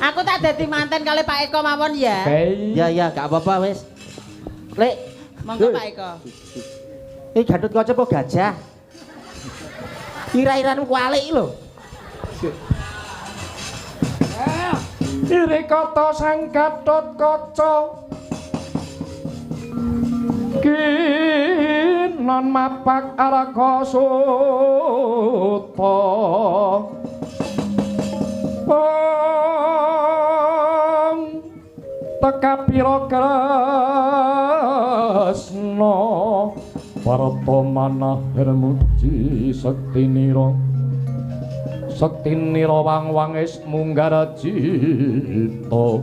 Aku tak dadi manten kali Pak Eko mawon ya. Oke. Ya ya, gak apa-apa wis. Lek, Monggo, Pak Eko. Iki Gatot Kaca apa gajah? Ira-iranmu kualik lho. Iri kata sang Gatot Kaca kinon mapak araka suta. Pong tekapira kresna Parata manah hermuji sektinira sektinira wang wangis munggar cita.